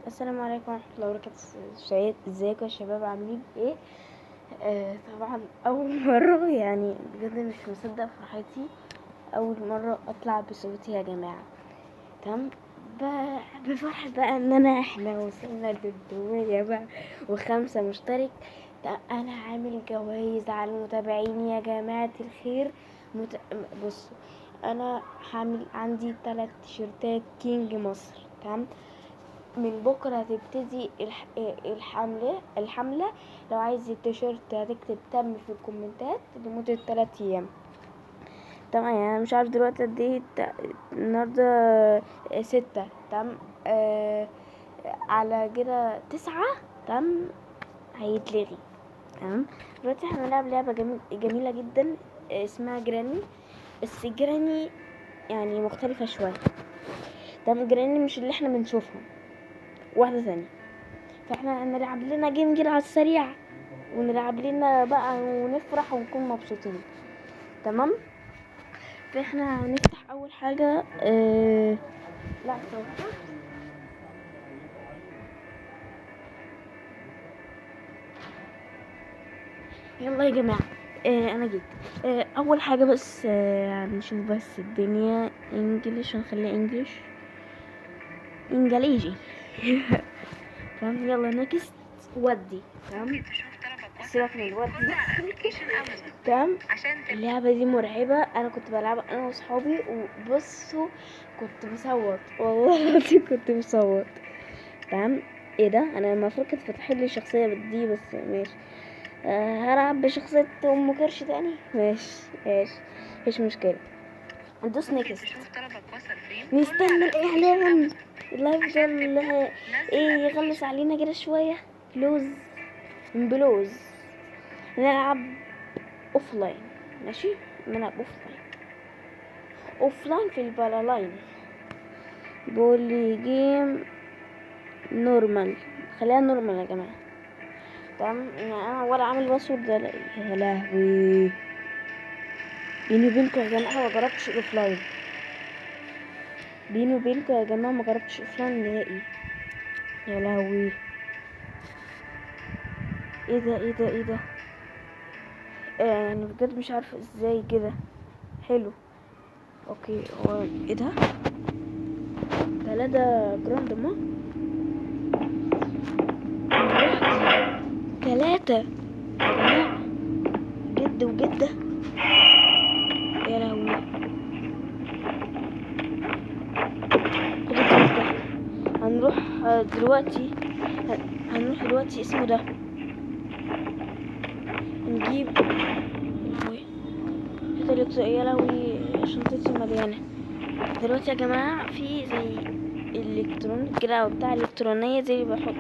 السلام عليكم ورحمة الله وبركاته. ازيكم يا شباب، عاملين ايه؟ طبعا اول مرة، يعني بجد مش مصدق فرحتي، اول مرة اطلع بصوتي يا جماعة. تمام، بفرحة بقى ان احنا وصلنا 300 بقى و5 مشترك. انا عامل جوائز على المتابعين يا جماعة الخير. بصوا، انا هعمل عندي 3 تيشرتات كينج مصر. تمام، من بكره هتبتدي الحمله. لو عايز التيشيرت هتكتب تم في الكومنتات لمدة 3 ايام. تمام، يعني مش عارف دلوقتي قد ايه، النهارده 6. تمام، على كده 9. تمام، هيتلغي. تمام، دلوقتي احنا هنلعب لعبه جميلة جدا اسمها Granny، بس Granny يعني مختلفة شوية. تمام، Granny مش اللي احنا بنشوفها، واحدة ثانية. فاحنا هنلعب لنا game كده على السريع، ونلعب لنا بقى ونفرح ونكون مبسوطين. تمام، فاحنا هنفتح اول حاجة. لا يلا يا جماعة، انا جيت. اول حاجة بس هنشوف بس الدنيا English، هنخليها English انجليزي. تمام، يلا next ودي. تمام، سيبك من الودي. تمام، اللعبة دي مرعبة، انا كنت بلعبها انا واصحابي، وبصوا كنت بصوت والله العظيم كنت بصوت. تمام، ايه ده؟ انا المفروض كنت فتح لي شخصية بدي، بس ماشي. هلعب بشخصية ام كرش تاني، ماشي ماشي مفيش مشكلة. ندوس next، نستنى الاعلان ال live ده اللي ايه يغلس علينا كده شوية. close close، نلعب offline. ماشي، نلعب offline، offline في البالالاين. بيقول لي game normal، خليها normal يا جماعة. تمام، يعني انا ولا عامل password ولا ايه. يا لهوي، بيني وبينكم يا جماعة ما جربتش ال offline، بيني وبينكم يا جماعة ما جربتش offline نهائي. يا لهوي، ايه ده ايه ده ايه ده؟ يعني بجد مش عارفه ازاي كده. حلو، okay. هو ايه ده؟ 3 grandma، 3 يا جماعة، جد وجده. يا لهوي، هنروح دلوقتي، هنروح دلوقتي اسمه ده، نجيب. يا لهوي شنطتي مليانة دلوقتي يا جماعة. في زي الكترون كده او بتاع الكترونية زي اللي بحط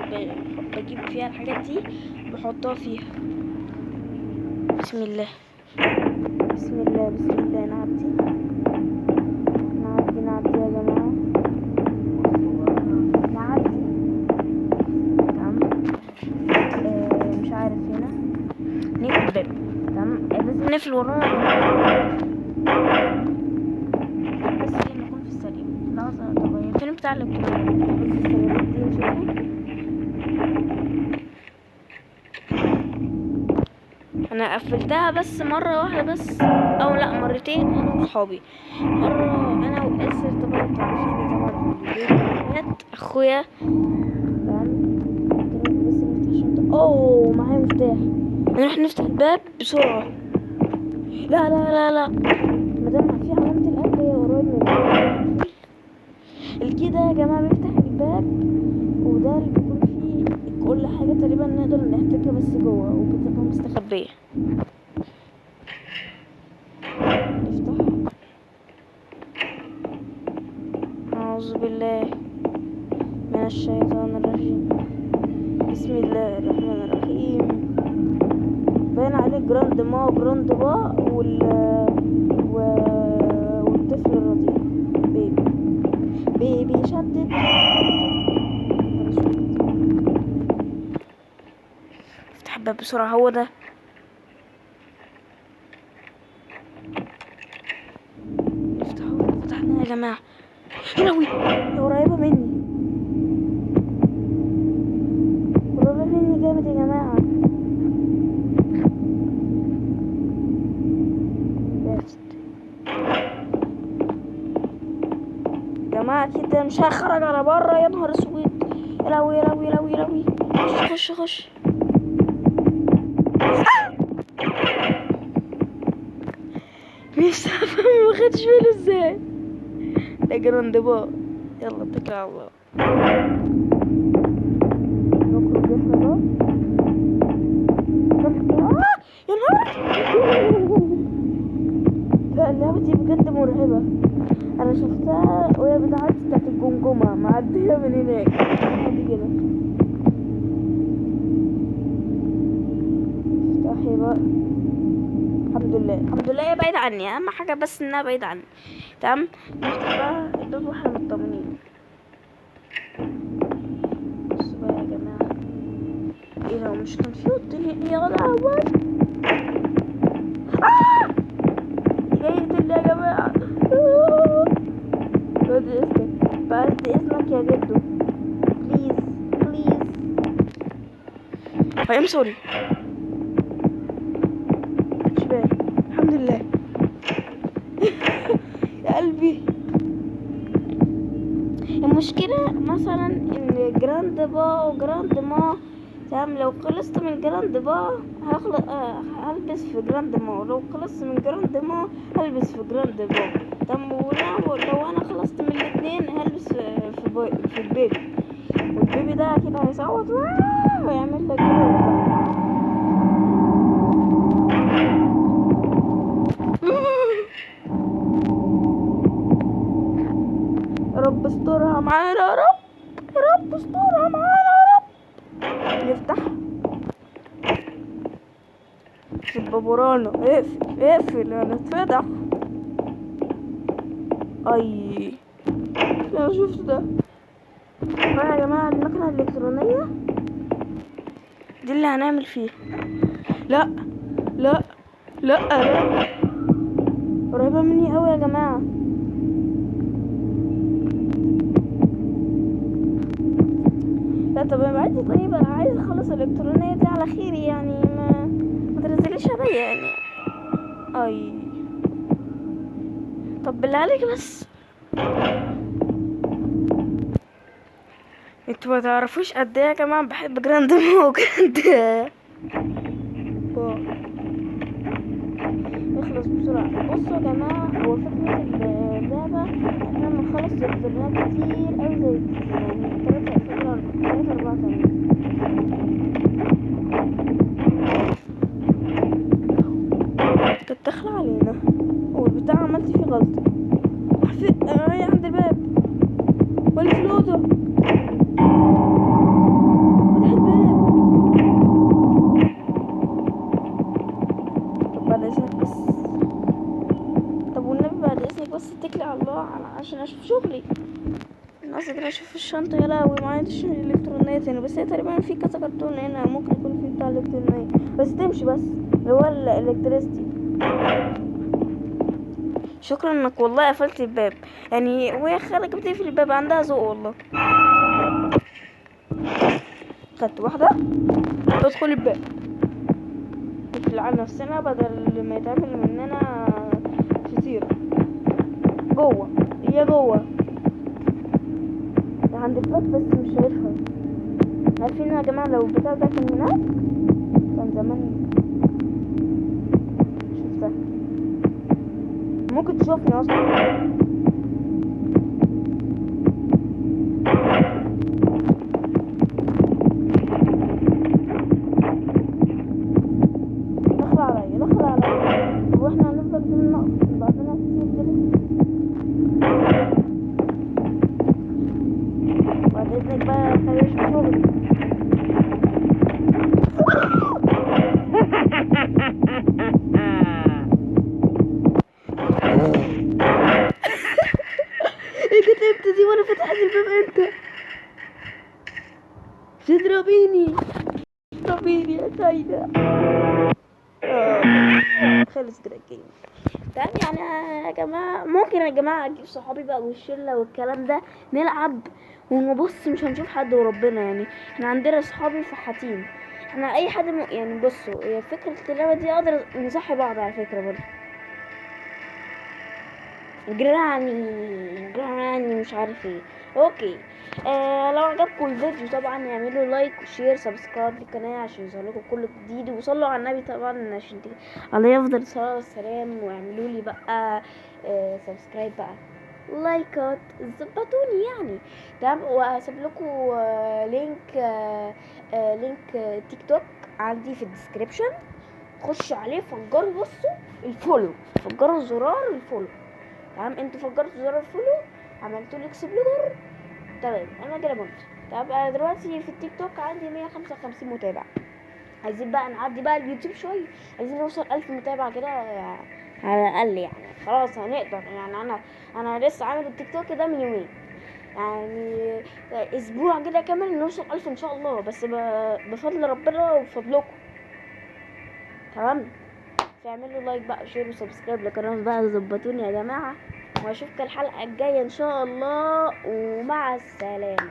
بجيب فيها الحاجات دي، بحطها فيها. بسم الله بسم الله بسم الله. نعدي نعدي نعدي يا جماعة، نعدي. تمام، مش عارف هنا نقفل الباب. تمام، لازم نقفل ورانا بس نكون في السليم. لحظة، طب هي فين بتاع الالكترونيات؟ بس السندات دي نشوفها. انا قفلتها بس مرة واحدة بس، او لا مرتين، انا وصحابي. مرة انا واسر، طبعا انتوا عارفيني طبعا، اخويا. تمام، بس نفتح الشنطة. اوه معايا مفتاح، نروح نفتح الباب بسرعة. لا لا لا لا، مادام في علامة القلب هي قريب من الباب. الكي ده يا جماعة بيفتح الباب، وده اللي بيكون فيه كل حاجة تقريبا نقدر نحتاجها بس جوه، وبتبقى مستخبيه. نفتح. اعوذ بالله من الشيطان الرجيم، بسم الله الرحمن الرحيم. باين عليه grandma و grandpa والطفل الرضيع baby baby شدد. افتح الباب بسرعة، هو ده. نفتحه، فتحناه يا جماعة. يا لهوي، قريبة مني. جماعة اكيد ده مش هخرج على بره. يا نهار اسود، يا لهوي يا لهوي يا لهوي يا لهوي. خش خش خش. مش عارفه ما خدش باله ازاي. ده Grandpa. يلا اتكل على الله. نخرج احنا بقى. يا نهار. لا اللعبة دي بجد مرعبة. انا شفتها وهي بتعدي بتاعت الجمجمة معدية من هناك دي كده. افتحي بقى. الحمد لله الحمد لله هي بعيدة عني، اهم حاجة بس انها بعيدة عني. تمام نفتح بقى الباب واحنا مطمنين. بصوا بقى يا جماعة، ايه لو مش كان في الدنيا؟ يا لهوي جاي يقتلني يا جماعة. بعد اذنك بعد اذنك يا جدو، please please. I am sorry. الحمد لله. يا قلبي. المشكلة مثلا ان Grandpa و Grandma، تمام، لو خلصت من Grandpa هخلص هلبس في Grandma، لو خلصت من Grandma هلبس في Grandpa، تمام، ولو انا خلصت من الاثنين هلبس في ال baby، وال baby ده اكيد هيصوت ويعمل لك كده. يا رب استرها معانا يا رب، يا رب استرها معانا يا رب. نفتح الباب ورانا. اقفل اقفل انا اتفتح. اي انا شفت ده بقى يا جماعة. المكنه الالكترونية دي اللي هنعمل فيها. لا لا لا لا، قريبه مني قوي يا جماعة. لا طب انا بعدي، طيب انا عايز اخلص الالكترونية دي على خير يعني، ما تنزليش عليا يعني. اي طب بالله عليك بس، انتوا ما تعرفوش قد ايه يا جماعة بحب Grandma و Grandpa. نخلص بسرعة. بصوا يا جماعة، هو فكرة اللعبة احنا بنخلص الكترونيات كتير قوي، زي يعني 3 4 تاني. كانت داخله علينا والبتاع عملت فيه غلطه. هي عند الباب ولا في الاوضة. فتح الباب. طب بعد اذنك بس، طب والنبي بعد اذنك بس اتكلي على الله عشان اشوف شغلي. انا قصدي اشوف الشنطة. يا لهوي معايا الالكترونية تاني، بس هي تقريبا في كذا كرتون هنا ممكن يكون في بتاع الالكترونية، بس تمشي بس اللي هو ال electricity. شكرا انك والله قفلت الباب يعني، وهي خارجه بتقفل الباب، عندها ذوق والله. خدت واحدة. ادخل الباب، نقفل على نفسنا بدل ما يتعمل مننا فطيره. جوه هي جوه عند الباب بس مش شايفها. عارفين يا جماعة لو البتاع ده كان هناك كان زمان شفتها. ممكن تشوفني اصلا. دخل عليا دخل عليا. طب واحنا هنفضل كده بعضنا كتير كده؟ بعد اذنك بقى خليني اشوف شغلي. ايه كنت امتى دي وانا فتحت الباب امتى؟ تضربيني تضربيني يا سيدة. خلص كده ال game. تمام يعني يا جماعة، ممكن يا جماعة اجيب صحابي بقى والشلة والكلام ده نلعب ونبص، مش هنشوف حد وربنا يعني. احنا عندنا صحابي فحاتين، احنا اي حد يعني بصوا، هي فكرة اللعبة دي اقدر نصحي بعض على فكرة برضه. Granny Granny مش عارف ايه. okay، لو عجبكم الفيديو طبعا اعملوا like و share subscribe للقناة عشان يظهر لكم كل جديد، وصلوا على النبي طبعا عشان عليه افضل الصلاة والسلام، واعملوا لي بقى subscribe بقى، لايكات، ظبطوني يعني. تمام، وهسيب لكم link link تيك توك عندي في ال description، خشوا عليه فجروا، بصوا ال follow، فجروا زرار ال follow. تمام، انتوا فجرتوا زرار ال follow، عملتوا لي explore. تمام، انا كده بنت. طب انا دلوقتي في التيك توك عندي 155 متابع، عايزين بقى نعدي بقى اليوتيوب شوية، عايزين نوصل 1000 متابع كده على الاقل يعني. خلاص هنقدر يعني. انا لسه عامل التيك توك ده من يومين، يعني اسبوع كده كامل نوصل 1000 ان شاء الله، بس بفضل ربنا وبفضلكم. تمام، فاعملوا like بقى، share و subscribe للقناة بقى، ظبطوني يا جماعة، واشوفكم الحلقة الجاية ان شاء الله، ومع السلامة.